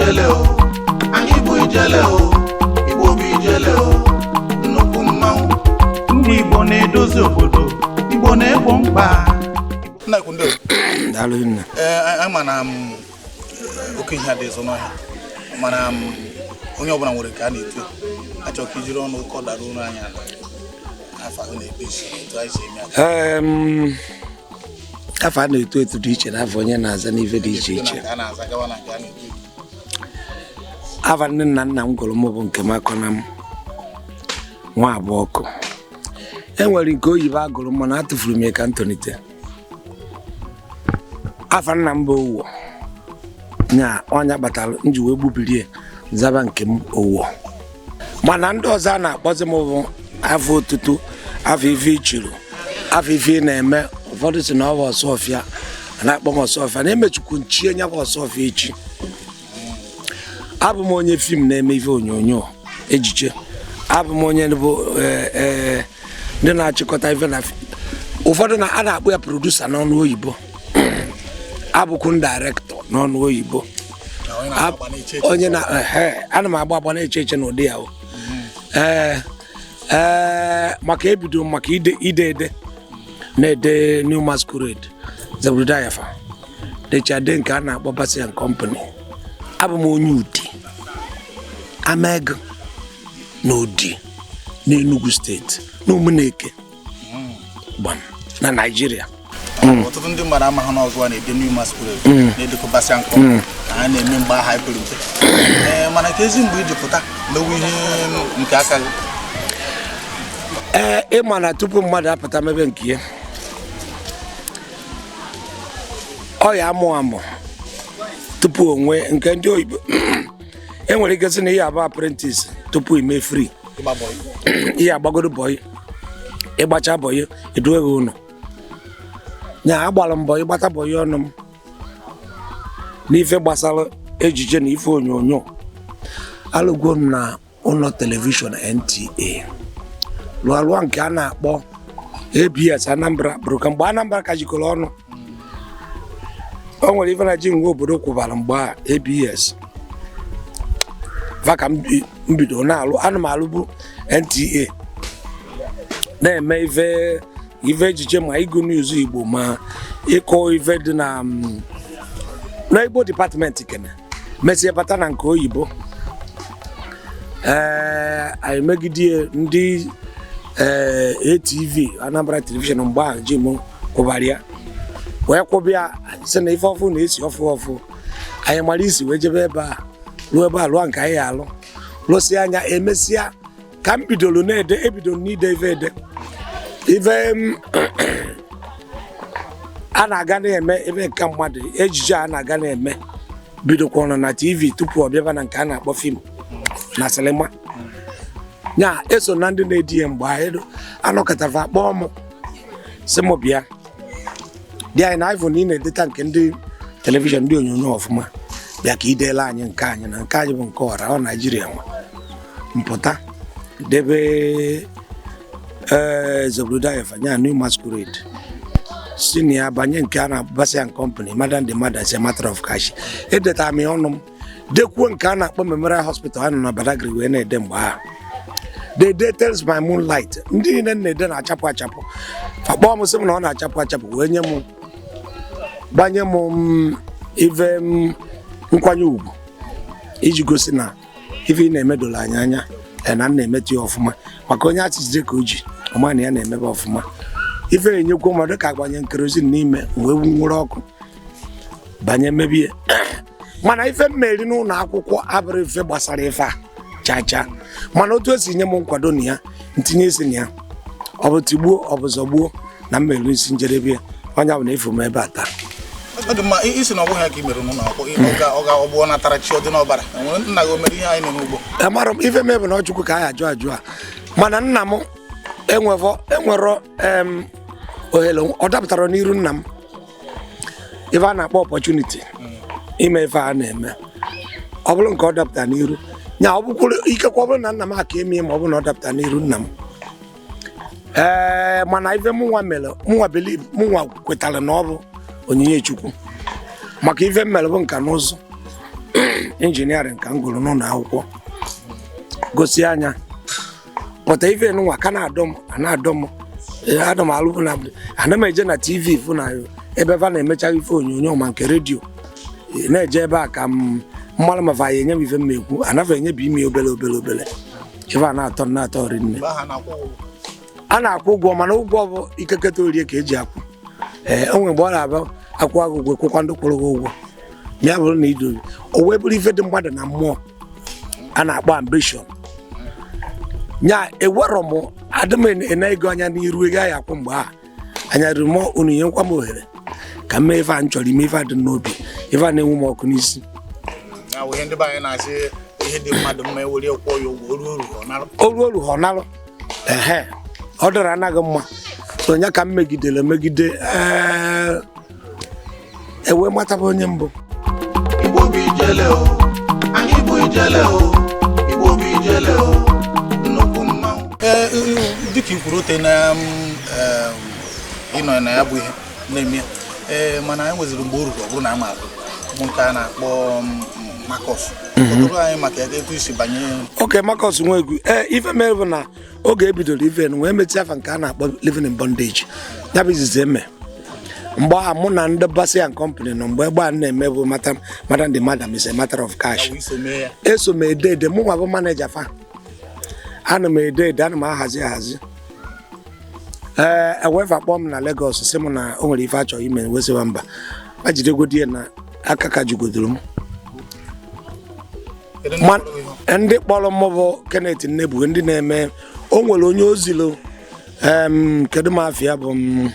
Ijele o, anyị bụ ijele o, Igbo bụ ijele o, nnukwu mmanwụ. Ndị Igbo na-edozi obodo, Igbo na-egbo mkpa. Nna ekwu ndị Daalụ nne. Ee, ama na m oke ihe adịghị n'ọhịa, mana m onye ọbụla nwere nke a na-eto. Achọ ka ijiri ọnụ kọdara ụlọ anyị ala afọ ahụ na-ekpe isi etu anyị si eme ya. Afọ a na-eto eto dị iche na afọ onye na-aza n'ife dị iche iche. Na nke a na-aza gawa na nke a na-eto eto. Afa nne na nna m gụrụ m bụ nke m akọ na m nwa abụọ ọkụ. E nwere nke oyibo agụrụ m, mana atụfuru m ya ka m tolite. Afa nna m bụ Owo, nya ọnya kpatara m ji wee gbubirie zaba nke m Owo. Mana ndị ọzọ a na-akpọzi m bụ afọ otutu, afọ ife ichiru, afọ ife ị na-eme. Ụfọdụ si na ọ bụ Ọsụọfịa, a na-akpọ m Ọsụọfịa na emechukwu nchie nya bụ Ọsụọfịa echi. Abụ m onye film na-eme ife onyonyo ejije. Abụ m onye bụ ndị na-achịkọta ife na ụfọdụ na a na-akpọ ya producer n'ọnụ oyibo. Abụkwu m director n'ọnụ oyibo. Na onye na-agba na-eche eche. Onye na ehe, ana m agba agba na-eche eche n'ụdị ya o. Ee ee, maka ebido m maka ide ide ede na-ede New Masquerade, Zebrudaya, fa dechade nke a na-akpọ Bassey and Company. Abụ m onye Udi Ameg na Udi n'Enugu Steeti, na Ụmụneke gbam na Naịjirịa. Ọtụtụ ndị mmadụ amaghị na ọzọ a na-ede New Masquerade, na-edekọ Bassey and Company na ha na-eme mgbe aha epere mpe. Ee, mana ka ezi mgbe iji pụta mewe ihe nke aka gị? Ee, ịma na tupu mmadụ apụta mebe nke ya, ọ ya amụ amụ tupu onwe nke ndị oyibo. Enwere ike sị na ihe abụ apprentice tupu ime free. Ịgba bọyị. Ihe agbagoro bọyị, ịgbacha bọyị, eduo gị ụlọ. Nya agbara m bọyị, gbata bọyị ọnụ m n'ife gbasara ejije na ife onyonyo. Alụgwo m na ụlọ television NTA, lụọ lụọ nke a na-akpọ ABS, Anambra bụrụ ka mgbe Anambra ka jikọrọ ọnụ. O nwere ife na ji nwe obodo kwụbara mgbe a ABS va ka m bido na-alụ. Ana m alụbu NTA, na-eme ife ife ejije, ma ịgụ news Igbo, ma ịkọ ife dị na Igbo department kene. Mesịa bata na nke oyibo. Ee, anyị megide ndị ee ATV, Anambra Television mgbe ahụ ji m kwụbara ya wee kwụbịa, sị na ife ọfụ na-esi ọfụ ọfụ. Anyị mara isi wee jebe ebe a, ruo ebe a, lụọ nke anyị alụ, lụsịa anya. Emesịa ka m bidoro na-ede. Ebidoro n'ide ife ede ife m a na-aga na-eme ebe nke mmadụ ejije a na-aga na-eme bidokwana na TV tupu ọ bịaba na nke a na-akpọ film na sinima. Nya eso na ndị na-edi ya mgbe anyị anọkọtafa kpọọ m, sị m bịa dị anyị na iphone, ị na-edeta nke ndị television, ndị onyonyo ọfụma, bịa ka ideela anyị nke anyị na nke anyị bụ nke ọra ọ Naijiria nwe. Mpụta debe ee Zebrudaya fanya New Masquerade, si na ya banye nke a na Bassey and Company, Madam the Mother is a matter of cash. Edetara m ya ọnụ m, dekwuo nke a na-akpọ Memorial Hospital a nọ na Badagry wee na-ede mgbe ahụ, The Day Tells by Moonlight. Ndị niile na-ede na-achapụ achapụ. Akpọọ m, sị m na ọ na-achapụ achapụ, wee nye m gbanye m ife m nkwanye ugwu iji gosi na ife ị na-eme doro anyị anya, na m na-emetụ ya ọfụma, maka onye achịjide ka o ji ọma na ya na-emebe ọfụma. Ife enyekwu mmadụ ka agbanye kerosene n'ime wee nwụrụ ọkụ banye mebie. Mana ife mmeri n'ụlọ akwụkwọ abụrụ ife gbasara ife a chaa chaa, mana otu esi nye m nkwado na ya ntinye isi na ya, ọ bụ tigbuo, ọ bụ zọgbuo, na mmerụ isi njedebe ya. Onye bụ na efu m ebe a taa. Ọ dị mma. Isi na ọ bụghị ya ka i mere n'ụlọ akwụkwọ, ọ bụ ọ natara chi, ọ dị n'ọbara. Enwere nna gị o mere ihe anyị na-eme ugbo? Amara m ife mebụ na ọchukwu ka anyị ajụ ajụ a, mana nna m enwevọ enwero ohere ọ dapụtara n'iru nna m ife a na-akpọ opportunity ime ife a na-eme. Ọ bụrụ nke ọ dapụtara n'iru nya, ọ bụkwuru ikekwe ọ bụrụ na nna m aka emie, ma ọ bụrụ na ọ dapụtara n'iru nna m. Ee, mana ife mụnwa mere, mụnwa believe, mụnwa kwetara na ọ bụ onyinye Chukwu, maka ife m mere bụ nka na ụzụ. Engineering ka m gụrụ n'ụlọ akwụkwọ, gosi anya pụta ife nwa ka na-adọ m, a na-adọ m. Ee, ana m alụ na ana m eje na TV fụ na ebe fa na-emecha ife onyonyo ma nke redio. Ee, na-eje ebe a ka m mmalụ ma fa ya enye m ife m ekwu, anafa enyebi ime obele obele obele ife a na-atọ m na-atọ rinne. Mgbe ahụ na-akwụ ụgwọ? A na-akwụ ụgwọ, mana ụgwọ bụ ikeketa orie ka eji akwụ. Ee, o nwere mgbe ọ na-abịa akwụ agụ ụgwọ, kwụkwa ndị kwụrụ gị ụgwọ, ma ya bụrụ na idozi o wee bụrụ ife dị mmadụ na mmụọ a na-akpọ ambition nya. Ewerọ m adị m ene ego anya n'iru ego ya akwụ mgbe ahụ anya ruru m. Unu nyekwa m ohere ka m mee ife a m chọrọ ime, ife a dị n'obi, ife a na-enwu m ọkụ n'isi. Ya bụ ihe ndị be anyị na-asị, ihe dị mmadụ mma ewere kwụọ ya ụgwọ, o ruo oru ọ nara. O ruo oru ha ọ nalụ. Ehe, ọ dọrọ anaghị mma. So nya ka m megidere megide, ee, ewee mataba onye mbụ. Igbo bụ ijele o, anyị bụ ijele o, Igbo bụ ijele o, nnukwu mmanwụ. Ee, dịka i kwuru ote na ịnọ na ya bụ ihe na-eme ya. Ee, mana anyị nweziri mgbe o ruru, ọ bụrụ na a maara bụ nke a na-akpọ Marcus kọtụrụ anyị maka etu isi banye. Oke Marcus Nwegwu, ee, ife mere bụ na oge ebidoro ife wee metụ afa nke a na-akpọ Living in Bondage, ya bụ izizi eme mgbe ahụ mụ na ndị Bassey and Company nọ mgbe egbe a na-eme bụ madam the madam is a matter of cash. Ya bụ iso mee ya. Eso m ede ede, mụ nwa bụ manager fa. Ana m ede ede, ana m ahazi ahazi. Ee, ewefa kpọọ m na Lagos, sị m na o nwere ife a chọrọ ime, wesịwa mba a jidegodi ya na aka ka jugodoro m. Kedu ndị kpọrọ gị ihe? Ndị kpọrọ m bụ Kenneth Nnebue, ndị na-eme o nwere onye ozilu kedu m afịa bụ m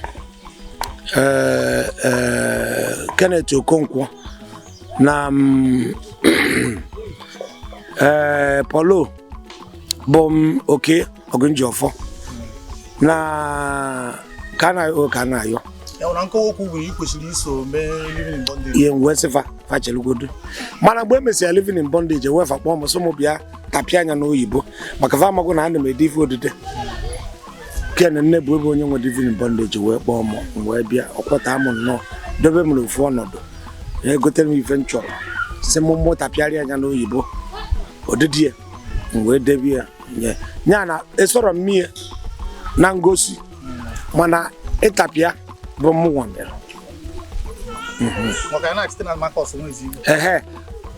ee, ee, Kenneth Okonkwo na ee, Paulo bụ m oke Ogunjiọfọ na ka na ka na-ayọ. Ya bụ na nkọwa okwu bụ na ị kwesịrị iso mee Living in Bondage. Ihe wee sị fa fachelugodo, mana mgbe e mesịrị Living in Bondage, ewefa kpọọ m sị m bịa tapịa anya n'oyibo, maka fa amago na ana m ede ife odide. Ken nne bụ ebe onye nwe Living in Bondage wee kpọọ m, m wee bịa, ọkwọta m nnọọ, dobe m n'ofu ọnọdụ, egotere m ife m chọrọ, sị m mụ tapịarịa anya n'oyibo odidi ya. M wee debe ya nye ya na esọrọ m mie na ngosi, mana ịtapịa bụ mụnwa mere. Maka ya na-achite na Marcus Nwezigbo. Ehe,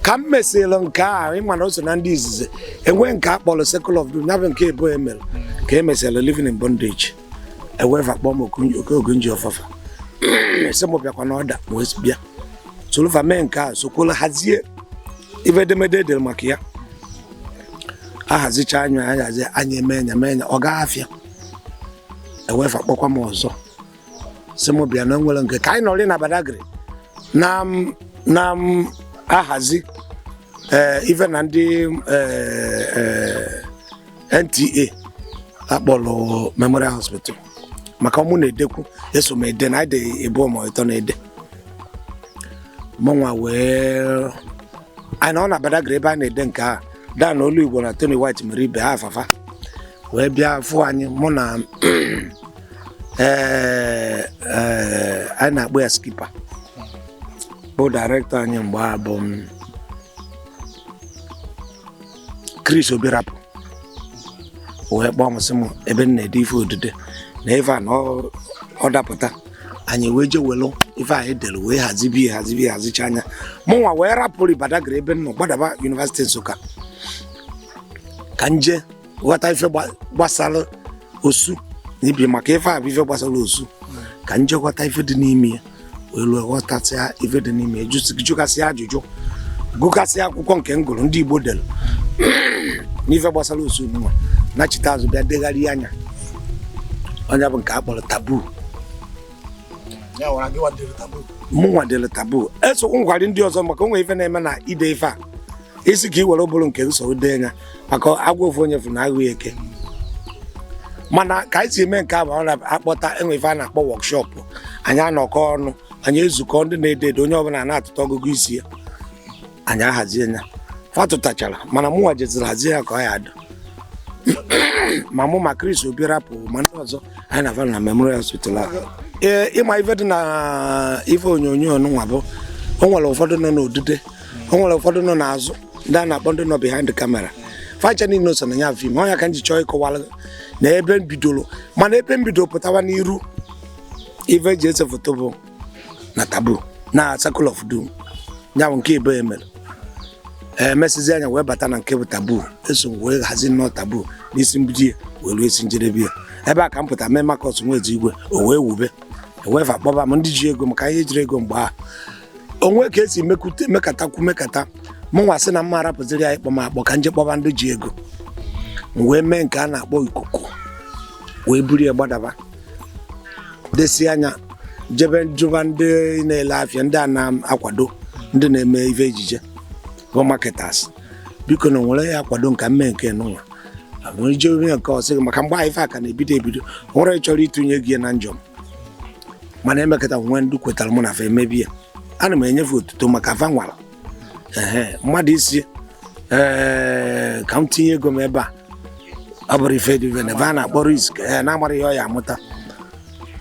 ka m mesịrị nke a, ịma na o so na ndị izizi enwe nke a kpọrọ Circle of Doom, ya bụ nke ebo emere ka e mesịrị Living in Bondage. Ewefa kpọọ m oke Ogunji ọfafa, sị m bịakwa na ọda, m wee bịa sorofa mee nke a, sokwala hazie ife edemede edere maka ya. Ahazicha anya ahazi anya, eme anya mee anya, ọ gaa afịa. Ewefa kpọkwa m ọzọ, sị m bịa na o nwere nke ka anyị nọrị na Badagry na m ahazi, ee, ife na ndị ee, ee, NTA akpọrọ Memorial Hospital, maka ọmụ na-edekwu, eso m ede na anyị dị ebu ma ịtọ na-ede mụnwa wee anyị nọ na Badagry ebe a na-ede nke a. Dan Olu Igbo na Tony White mere ibe ha afafa wee bịa fụ anyị, mụ na ee, ee, anyị na-akpọ ya Skipper, bụ director anyị mgbe a bụ m, Chris Obirapụ, wee kpọọ m sị m ebe m na-ede ife odide na ife a na ọ dapụta, anyị wee jee welu ife anyị dere wee hazibie hazibie hazicha anya. Mụnwa wee rapụrụ Badagry ebe m nọ gbadaba University Nsụka ka nje ghọta ife gbasara osu na ibi, maka ife a bụ ife gbasara osu, ka nje ghọta ife dị n'ime ya, wee lụọ ghọtasịa ife dị n'ime ya, jụgasịa ajụjụ, gụgasịa akwụkwọ nke m gụrụ ndị Igbo dere n'ife gbasara osu nwa, nachite azụ bịa degharịa anya onye bụ nke a kpọrọ Taboo. Ya nwere gị wadere Taboo? Mụnwa dere Taboo, esokwu nkwari ndị ọzọ, maka onwe ife na-eme na ide ife a isi ka i were ụbụrụ nke nsọ dee ya, maka agwa ofu onye fụ na aghụ eke. Mana ka anyị si eme nke a bụ ọ na-akpọta enwe ife a na-akpọ workshop, anyị anọkọ ọnụ, anyị ezukọ ndị na-ede ede, onye ọbụla na-atụta ọgụgụ isi ya, anyị ahazie ya. Fatụtachara, mana mụnwa jeziri hazie ya ka ọ ya adị ma mụ ma Chris Obi rapụ ma ndị ọzọ anyị na-afa na Memorial Hospital a. Ee, ịma ife dị na ife onyonyo nwa bụ o nwere ụfọdụ nọ n'odide. O nwere ụfọdụ nọ n'azụ, ndị a na-akpọ ndị nọ behind the camera. Facha niile so na ya film. Ọ ya ka m ji chọọ ịkọwara gị na ebe m bidoro, mana ebe m bidoro pụtawa n'iru ife eji ese foto bụ na Taboo na Circle of Doom, ya bụ nke ibe emere. Emesizi anya wee bata na nke bụ Taboo. Eso m wee hazi nnọọ Taboo n'isi mbido ya wee ruo esi njedebe ya. Ebe a ka m pụta mee Marcus Nweze Igwe. O wee wube ewefa kpọba m ndị ji ego maka ihe ejiri ego mgbe ahụ. Onwe ka esi mekwute mekatakwu mekata mụ nwa sị na mma arapụziri ya ịkpọ m akpọ ka nje kpọba ndị ji ego. M wee mee nke a na-akpọ Ikuku, wee buru ya gbadaba, desi anya jebe jụba ndị na-ele afịa, ndị a na-akwado ndị na-eme ife ejije bụ marketers, biko na nwere ya akwado nka mme nke nụnwa nwere ije ome nke ọsị gị, maka mgbe ahụ ife a ka na-ebido ebido, nwere chọrọ ịtụnye gị na njọ. Mana emekọta nwee ndị kwetara mụ na fa emebi ya. Ana m enyefe otuto maka fa nwara ehe mmadụ isi ee ka m tinye ego m ebe a. Ọ bụrụ ife dị na ebe a na-akpọ risk, ee, na-amara ihe ọ ya amụta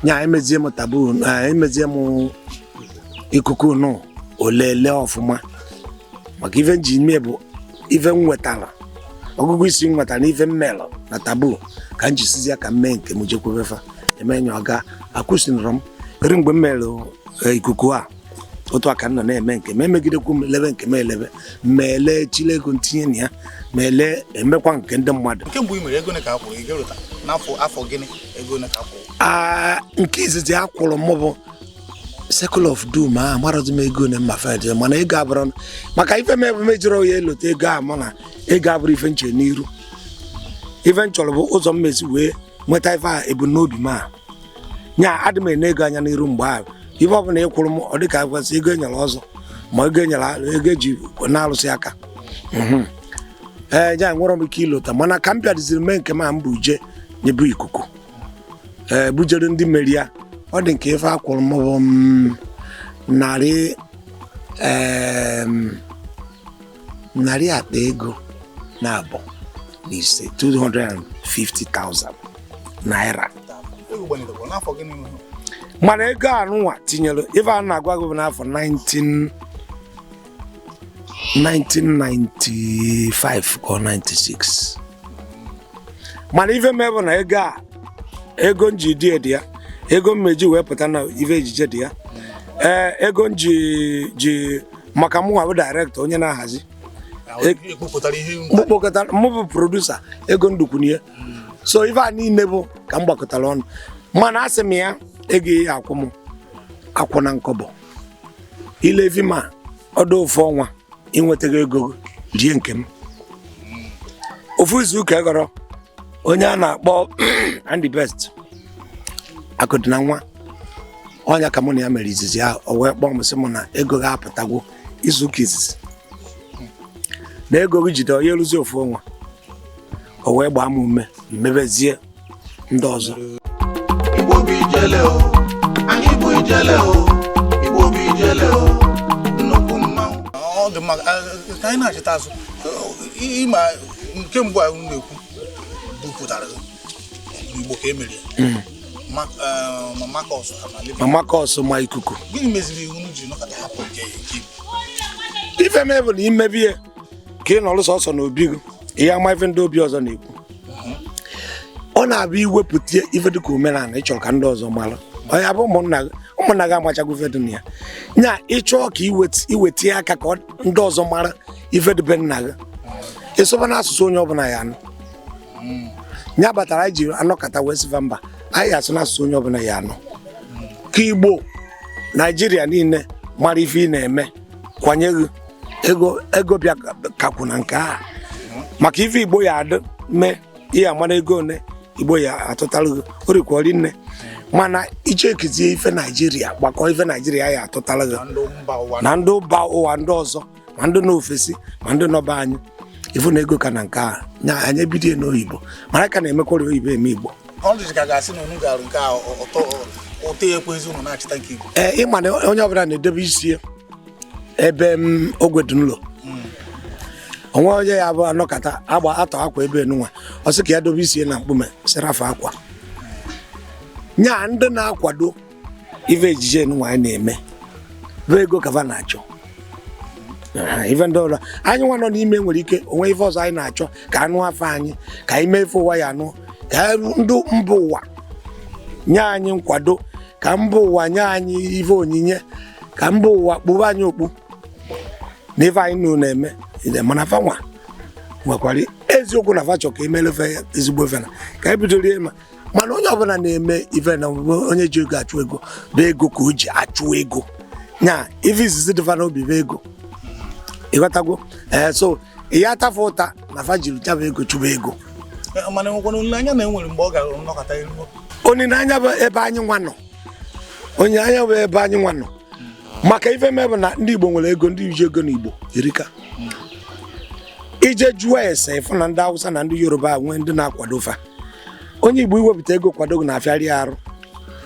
nya. Emezie m Taboo, emezie m Ikuku nụ olele ọfụma, maka ife nji ime bụ ife m nwetara, ọgụgụ isi m nwetara na ife m melụ na Taboo ka m ji sizi ya ka m mee nke m jekwebe fa eme nya. Ọga akwụsịrị m eri mgbe m melụ Ikuku a. Otu a ka m nọ na-eme nke m, emegidekwu m elebe nke m, elebe ma ele chile ego ntinye na ya, ma ele emekwa nke ndị mmadụ. Nke mbụ i mere, ego ole ka a kwụrụ? Ị ga-erota n'afọ afọ gịnị, ego ole ka a kwụrụ? Aa, nke izizi a kwụrụ m bụ Circle of Doom. A amarozi m ego na mma fed, mana ego abụrụ maka ife m ebe mejọrọ ya elote ego a mụ na ego abụrụ ife nche n'iru. Ife m chọrọ bụ ụzọ mmezi wee nweta ife a ebumnobi m a nya. Adị m ene ego anya n'iru mgbe ahụ. Ife ọbụla ị kwụrụ m, ọ dịka kwesị ego enyere ọzọ, ma ego enyere, ego eji na-alụsị aka. Ee, nya nwere m ike ilota, mana ka m bịadiziri mee nke m a, m bụ uje nyebu Ikuku, ee, bujere ndị meri ya. Ọ dị nke ife akwụrụ m bụ narị akpa ego na abụọ na ise, 250,000 naira. Ego gbanitekwa n'afọ gịnị nụ? Mana ego a nụnwa tinyere ife a na-agwa gị bụ n'afọ 19 1995 ka ọ 96. Mana ife mee bụ na ego a, ego nji dị dị ya, ego mmeji wee pụta na ife ejije dị ya. Ee, ego nji ji maka mụnwa bụ director, onye na-ahazi. Ekpopụtara ihe. Mụ kpokọtara, mụ bụ producer, ego ndukwunye. So ife a niile bụ ka m gbakọtara ọnụ. Mana asị m ya ego ihe akwụ m akwụ na nkọbọ ile ma ọdụ ofu ọnwa inwetago ego rie nke m ofu izu ụka gọrọ. Onye a na-akpọ Andy Best akụdị na nwa ọnya ka mụ na ya mere izizi ahụ, o wee kpọọ m sị m na ego ga-apụtagwo izu ụka izizi na ego gị jide onye eruzi ofu ọnwa. O wee gbaa m ume mmebezie ndị ọzọ. Igbo bụ ijele o, anyị bụ ijele o, Igbo bụ ijele o, nnukwu mmanwụ. Ọ dị mma. Ka anyị na-achịta azụ, ịma nke mbụ a unu na-ekwu bupụtara n'Igbo ka e mere ya. Ma Marcus ma Liverpool. Ma Marcus ma Ikuku. Gịnị meziri unu ji nọkọta hapụ nke Igbo? Ife mee bụ na imebie ka ị nọrọ sọsọ n'obi gị, ihe ama ife ndị obi ọzọ na-ekwu. Ọ na-abịa iwepụta ife dịka omenala ịchọrọ ka ndị ọzọ mara. Ọ ya bụ ụmụnna gị, ụmụnna gị amachago ife dị na ya. Nya ịchọọ ka iweta aka ka ndị ọzọ mara ife dị be nna gị, ịsụba n'asụsụ onye ọbụla ya anụ. Ya batara anyị ji anọkọta wee sịfa mba, anyị asụ n'asụsụ onye ọbụla ya anụ, ka Igbo Naijiria niile mara ife ị na-eme, kwanye gị ego. Ego bịa kakwu na nke a maka ife Igbo ya adị mee ihe amara ego one Igbo ya atụtara gị orikwori nne. Mana ichekizie ife Naijiria gbakọ, ife Naijiria ya atụtara gị na ndị mba ụwa na ndị mba ụwa ndị ọzọ, ma ndị nọ ofesi ma ndị nọ be anyị, ifu na ego ka na nke a nya anyị ebido ya n'oyibo, mana ka na-emekwara oyibo eme Igbo. Ọ dịzị ka ga-asị na unu garụ nke a ụtọ ụtọ ya ekwezi unu na-achịta nke Igbo. Ee, ịma na onye ọbụla na-edebe isi ya ebe m ogwe dị n'ụlọ onwe onye ya bụ anọkata agba atọ akwa ebe enunwa, ọ sị ka ya dobe isi ya na mkpume sịrafa akwa nya. Ndị na-akwado ife ejije enunwa anyị na-eme bụ ego kava na-achọ. Aha, ife ndị ọzọ anyị nwa nọ n'ime nwere ike onwe ife ọzọ anyị na-achọ ka anụ afọ anyị, ka anyị mee ife ụwa ya anụ, ka ndị mba ụwa nye anyị nkwado, ka mba ụwa nye anyị ife onyinye, ka mba ụwa kpụba anyị okpu na ife anyị nụ na-eme. Mana fanwa nwekwara eziokwu na fa chọ ka emere ezigbo ife na ka e bidoro ihe, mana onye ọbụla na-eme ife na onye ji ego achụ ego bụ ego ka o ji achụ ego. Nya ife izizi dịfa n'obi bụ ego, ịghọtagwo? Ee, so ya atafa ụta na fa jiri chaba ego chụba ego. Mana enwekwana olileanya na enwere mgbe ọ gara nnọkọta eruo? Olileanya bụ ebe anyị nwa nọ, onye anya bụ ebe anyị nwa nọ, maka ife mee bụ na ndị Igbo nwere ego, ndị ji ego n'Igbo erika. Ije jụọ ese ịfụ na ndị Hausa na ndị Yoruba nwee ndị na-akwado fa. Onye Igbo iwepụta ego kwado gị na-afịarị arụ,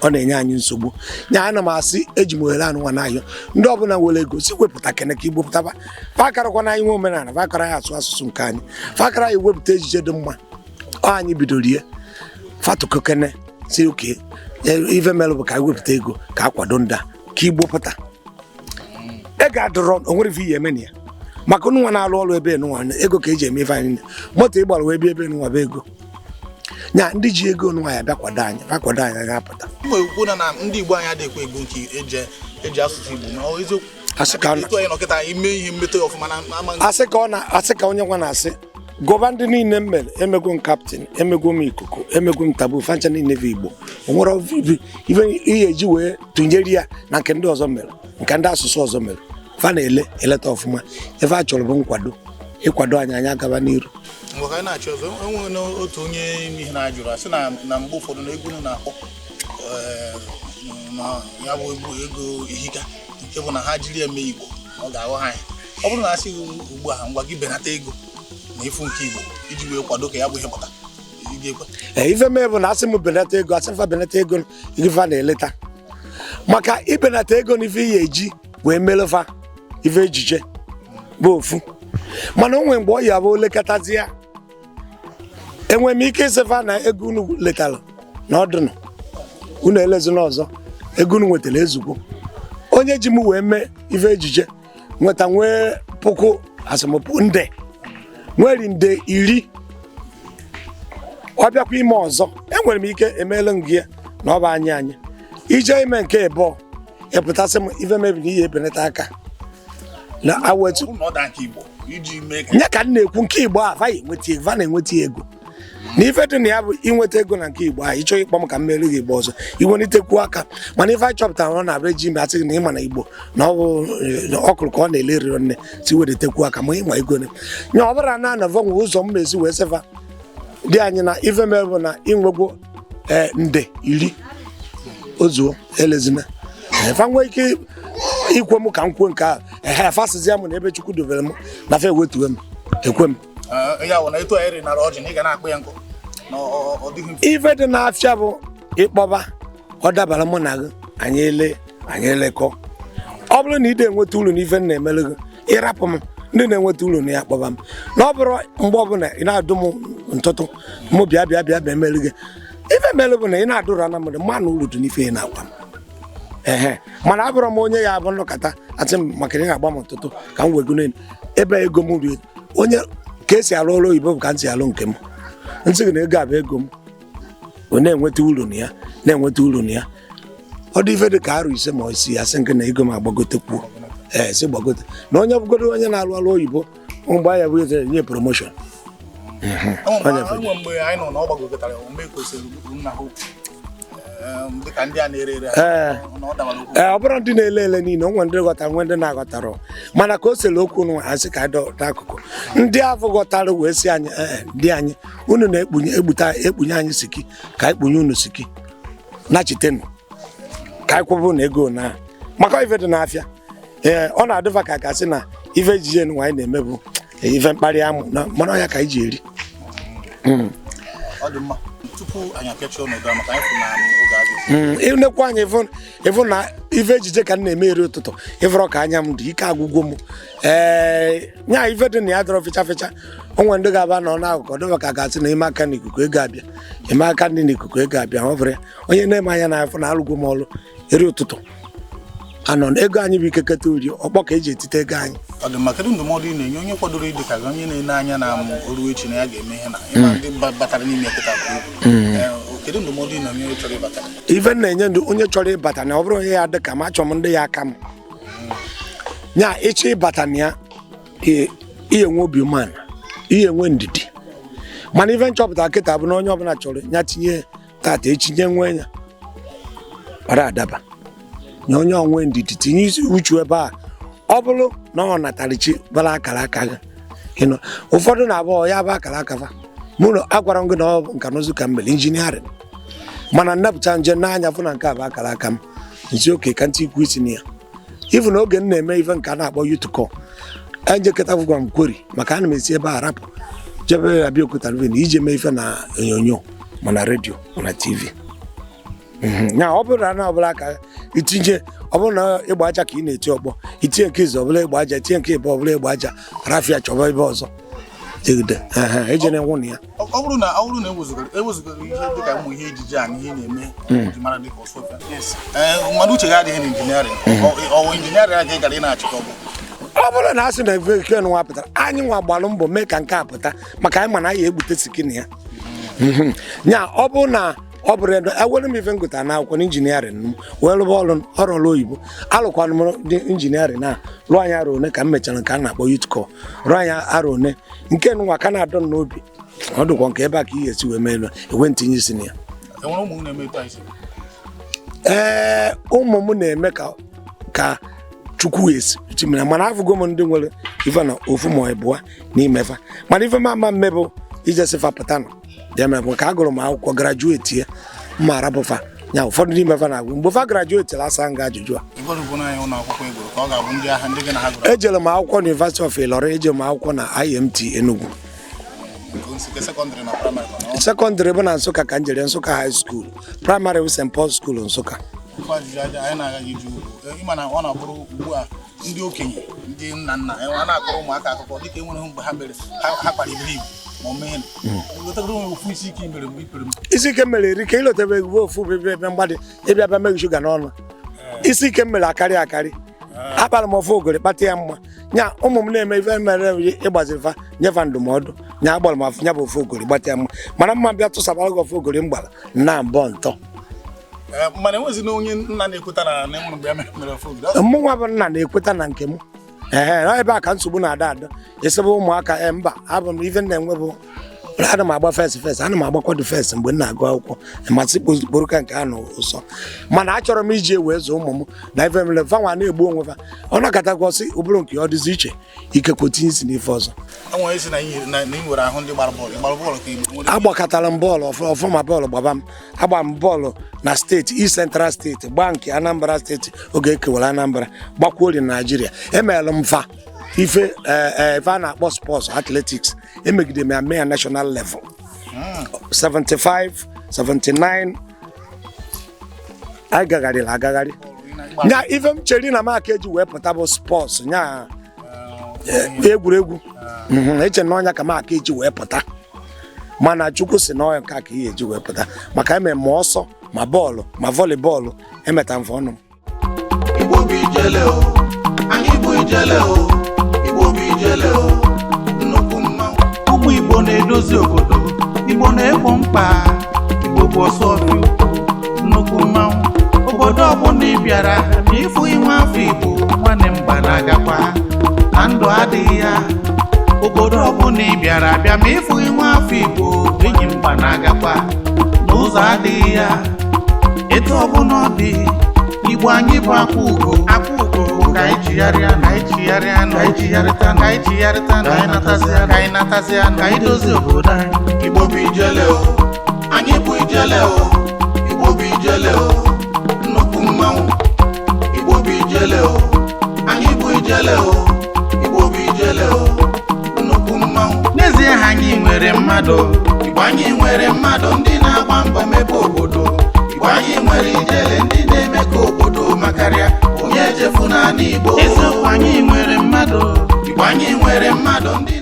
ọ na-enye anyị nsogbu. Nya ana m asị, eji m ohere anụ nwa n'ahịa, ndị ọbụla nwere ego si wepụta kene ka Igbo pụtaba. Fakarakwa na anyị nwe omenala, fakara anyị asụ asụsụ nke anyị, fakara anyị wepụta ejije dị mma. Ọ anyị bidoro ihe fatụkokene si oke ife mere bụ ka anyị wepụta ego ka a kwado ndị a ka Igbo pụta. Ego adịrọ, o nwere ife ihe eme na ya, maka unu nwa na-alụ ọrụ ebe nụnwa, ego ka eji eme ife anyị niile. Moto ịgbara wee bịa ebe nụnwa bụ ego. Nya ndị ji ego nụnwa ya bịa kwado anyị, bịa kwado anyị, anyị apụta. Mgbe ekwu na ndị Igbo anyị adịghị ekwe egbu nke eji asụsụ Igbo, ma ọ eziokwu? Asị ka etu anyị nọkịta ime ihe mmetọ ya ọfụma na ama. Asị ka ọ na asị ka onye nwa na-asị gụba ndị niile m mere. Emego m Captain, emego m Ikuku, emego m Tabu, fancha niile bụ Igbo. O nwere ife ihe eji wee tụnyere ya na nke ndị ọzọ mere, nke ndị asụsụ ọzọ mere. Fa na-ele eleta ọfụma. Ife a chọrọ bụ nkwado, ịkwado anyị, anyị agaba n'iru. Mgbe ka anyị na-achọ ọzọ, enwere otu onye ihe na-ajụrụ asị na mgbe ụfọdụ na egwu unu na-akpọ na ya bụ egwu ego ehika, nke bụ na ha jiri eme Igbo ọ ga-aghọ ha anyị. Ọ bụrụ na asị gị ugbu a, ngwa gị benata ego na ịfụ nke Igbo iji wee kwado ka ya bụ ihe pụta, ị ga-ekwe? Ee, ife mee bụ na asị m benata ego, asị mfa benata ego ife a na-eleta, maka ibenata ego na ife ihe eji wee melefa ife ejije bụ ofu. Mana o nwere mgbe ọ ya bụ lekọtazi ya, enwere m ike ịsịfa na ego unu letara na ọdụnụ unu elezina ọzọ, ego unu nwetara ezugbo. Onye ji m wee mee ife ejije nweta nwee puku asọmpi nde nwere nde 10, ọ bịakwa ime ọzọ, enwere m ike emeela m gị ya na ọ bụ anyị ije ime nke ịbụọ, ịpụtasị m ife mebiri ihe ebenata aka na awetu. Ọ bụrụ na ọ daa nke Igbo iji mee ka Nye ka m na-ekwu, nke Igbo a fa enweta, fa na-enweta ego na ife dị na ya bụ inweta ego na nke Igbo a. Ịchọ ịkpọ m ka m mere gị Igbo ọzọ, iwelitekwu aka. Mana ife anyị chọpụtara, ọ na-abịa eji ime asị gị na ịma na Igbo na ọ bụ ọkụrụ ka ọ na-ele riro nne si welitekwu aka ma ịma ego ne nya. Ọ bụrụ na anọvọ nwe ụzọ m mezi wee sịfa dị anyị na ife mere bụ na inwegwo ee nde 10 ozuo elezina. Fa nwee ike ikwe m ka m kwuo nke ahụ. Ehe, fasịzịa m na ebe Chukwu dobere m na fa ewetuwe m ekwe m. Ya bụ na etu anyị rinara ọjị na ị ga na-akpụ ya nkụ na ọ dịghị mfe. Ife dị n'afịa bụ ịkpọba ọ dabara mụ na gị, anyị ele anyị elekọ. Ọ bụrụ na ị na-enweta uru n'ife m na-emere gị, ịrapụ m. Ndị na-enweta uru na ya kpọba m, na ọ bụrụ mgbe ọbụla ị na-adụ m ntụtụ mụ bịa bịa bịa bịa mere gị ife mere bụ na ị na-adụrụ ana mmadụ mma na uru dị n'ife ị na-agwa m. Ehe, mana abụrụ m onye ya abụ nnọkọta asị m maka na ị na-agba m ntụtụ ka m wego n'elu ebe ego m rie. Onye ka esi alụ ọrụ oyibo bụ ka m si alụ nke m. Nsị gị na ego a bụ ego m, ọ na-enweta uru na ya, na-enweta uru na ya. Ọ dị ife dị ka arụ 5 ma 6, asị nke na ego m agbagotekwuo. Ee, si gbagote na onye bụgodo onye na-alụ ọrụ oyibo mgbe ya bụ eze nye promotion. Enwe mgbe anyị nọ na ọ gbagokọtara ome kwesịrị nna ha ukwu dịka ndị a na-ere ere na ọ dabara okwu. Ee, ọ bụrụ ndị na-ele ele niile, o nwere ndị ghọtara, nwee ndị na-aghọtara. Mana ka o sere okwu nụ, asị ka anyị dọ akụkụ ndị afọ ghọtara wee sị anyị, ee, ndị anyị unu na-ekpunye ekputa ekpunye anyị siki ka anyị kpunye unu siki nachitenụ ka anyị kwụbụ na ego na maka ife dị n'afịa. Ee, ọ na-adịfa ka gasị na ife ejije nwa anyị na-eme bụ ife mkparị amụ na mana ya ka anyị ji eri. Ọ dị mma, tupu anyị apịachi ọnọdụ a, maka anyị fụ na oge adịghị. Ịnekwa anyị ịfụ na ife ejije ka m na-eme eri ụtụtụ, ịfụrọ ka anya m dị ike agwụgwọ m. Ee, nya ife dị na ya dọrọ fecha fecha. O nwere ndị ga-aba nọ n'akụkụ dịba ka ga-asị na ime aka n'ikuku ego abịa, ime aka ndị n'ikuku ego abịa. Ọ bụrụ ya onye na-eme anya na-afụ na alụgwo m ọrụ eri ụtụtụ. Anọ ego anyị bụ ikeketa uri ọkpọ ka eji etite ego anyị. Ọ dị mma. Kedu ndụmọdụ ị na-enye onye kwadoro ịdị ka gị, onye na-ene anya na oru echi na ya ga-eme ihe na ịma ndị batara n'ime kịta bụ okwu? Kedu ndụmọdụ ị na-enye onye chọrọ ịbata? Ife m na-enye ndụ onye chọrọ ịbata na ọ bụrụ onye ya dị ka m, achọrọ m ndị ya aka m nya ịchọ ịbata na ya, ihe nwe obi umeala, ihe nwe ndidi. Mana ife nchọpụta kịta bụ na onye ọbụla chọrọ ya tinye tata, echinye nwe ya gbara adaba na onye onwe ndidi, tinye isi uchu ebe a. Ọ bụrụ na ọ natara chi bara akara aka gị ịnọ, ụfọdụ na-abụ ya bụ akara aka fa. Mụ na agwara m gị na ọ bụ nka na ụzụ ka m mere engineering, mana nnapụta nje n'anya fụ na nke a bụ akara aka m nsi oke ka ntị ikwu isi na ya. Ifu na oge m na-eme ife nke a na-akpọ yutukọ ejekọta gwa m kweri maka ana m esi ebe a rapụ jebe Abịaokuta Ruvin ije mee ife na onyonyo, mana redio, mana TV. Ya ọ bụrụ na ọ bụla ka itinye, ọ bụrụ na ịgba aja ka ị na-eti ọkpọ, itinye nke izu ọbụla ịgba aja, tinye nke ịbụ ọbụla ịgba aja, rafia chọba ebe ọzọ jegide eje na-enwụ na ya. Ọ bụrụ na ewezugara ihe dịka ụmụ ihe ejije a na ihe ị na-eme ji mara dịka Ọsụọfịa, mmadụ uche gị adịghị na engineering, ọwụ engineering a ka ị gara ị na-achịkọ bụ? Ọ bụrụ na a sị na eke nwa pụtara, anyị nwa gbalụ mbọ mee ka nke a pụta, maka anyị ma na anyị egbute skin ya. Nya ọ bụrụ na ọ bụrụ ebe ewere m ife ngụta na akwụkwọ na engineering m wee lụba ọrụ ọrụ ọrụ oyibo, alụkwanụ m dị engineering a lụọ anyị arọ one ka m mechara nke a na-akpọ youth corps, rụọ anyị arọ one nke nwa ka na-adọ m n'obi. Ọ dịkwa nke ebe a ka ị ga-esi wee mee elu enwe ntinye isi na ya. Enwere ụmụ na-eme etu anyị si? Ee, ụmụ m na-eme ka Chukwu esi chimere, mana afụgo m ndị nwere ife na ofu ma ịbụa n'ime fa. Mana ife m ama mme bụ ijesi fa pụta nọ ya mere bụ ka agụrụ m akwụkwọ graduate ya mma arabụfa ya. Ụfọdụ n'ime fa na-agụ mgbe fa graduate asa nga ajụjụ a. Ịgwarụgo n'anya ụlọ akwụkwọ ị gụrụ ka ọ ga-abụ ndị agha ndị gị na ha gụrụ? Ejere m akwụkwọ na University of Ilorin, ejere m akwụkwọ na IMT Enugu. Nke secondary na primary nọ na Secondary bụ na Nsụka ka m jere, Nsụka High School. Primary bụ St Paul School, Nsụka. Ife ajụjụ aja anyị na-agaghị iju ugwu, ịma na ọ na-abụrụ ugbu a ndị okenye, ndị nna nna a na-akọrọ ụmụaka akụkọ dịka enwere mgbe ha mere ha kpara iberibe ma ọ mee lọtagoro onwe ofu isi ike mere mgbe ipere mpe. Isi ike mere eri ka ịlotebe egwu ofu bụ ebe ebe mgbadị ịbịa bịa meghị shuga n'ọnụ. Isi ike m mere akarị akarị, akpara m ofe ogori kpata ya mma. Nya ụmụ m na-eme ife mere ịgbaziri fa, nyefa ndụmọdụ. Nya agbara m afụ nya bụ ofe ogori gbata ya mma, mana mma bịa tụsabara gị ofe ogori m gbara na mbọ ntọ. Ee, mana enwezina onye nna na-ekweta na enwere mgbe ya mere ofe ogiri. Mụnwa bụ nna na-ekweta na nke m. Ee, na ebe a ka nsogbu na-ada ada esebe ụmụaka. Ee, mba, abụ m ife m na-enwe bụ ana m agba first first, ana m agbakwado first mgbe m na-agụ akwụkwọ, masị kporo ka nke a nọ ụsọ. Mana achọrọ m iji wee zụọ ụmụ m na ife mere fanwa na-egbu onwe fa, ọ nakọtakwa ọsị ụbụrụ nke ọ dịzi iche, ikekwe tinye isi n'ife ọzọ. Enwere isi na ị nwere ahụ ndị gbara bọọlụ, gbara bọọlụ ka Igbo nwere? Agbakọtara m bọọlụ ọfụma, bọọlụ gbaba m. Agba m bọọlụ na steeti East Central steeti, gbaa nke Anambra steeti oge ekewara Anambra, gbakwuo ori na Naijiria. Emeelụ m fa ife ee ife a na-akpọ sports athletics, emegide m ya mee ya national level 75 79. Anyị gagharịrị agagharị. Nya ife m chere na m aka eji wee pụta bụ sports, nya egwuregwu. Eche na ọnya ka m aka eji wee pụta, mana Chukwu si na ọnya nke a ka ihe eji wee pụta, maka eme ma ọsọ ma bọọlụ ma volleyball emeta mfe ọnụ m. Igbo bụ ijele o, anyị bụ ijele o, Igbo bụ ijele o, nnukwu mmanwụ. Ụmụ Igbo na-edozi obodo, Igbo na-egbo mkpa, Igbo bụ ọsọ ọfịa ukwu, nnukwu mmanwụ. Obodo ọbụla ị bịara ma ịfụ inwe afọ Igbo, nwanne m gbalagakwa na ndụ adịghị ya. Obodo ọbụla ị bịara bịa ma ịfụ inwe afọ Igbo, enyi m gbanagakwa na ụzọ adịghị ya. Etu ọbụla ọ dị, Igbo anyị bụ akwa ugo, akwa ugo. Ka anyị chigharịa, ka anyị chigharịa, ka anyị chigharịta, ka anyị chigharịta, ka anyị natazịa, ka anyị natazịa, ka anyị dozie obodo anyị. Igbo bụ ijele o, anyị bụ ijele o, Igbo bụ ijele o, nnukwu mmanwụ. Igbo bụ ijele o, anyị bụ ijele o, Igbo bụ ijele o, nnukwu mmanwụ. N'ezie ha anyị nwere mmadụ, Igbo anyị nwere mmadụ ndị na-agba mbọ mebe obodo. Igbo anyị nwere ijele ndị na-eme ka obodo makarịa onye echefu n'ala Igbo. Eziokwu, anyị nwere mmadụ, Igbo anyị nwere mmadụ ndị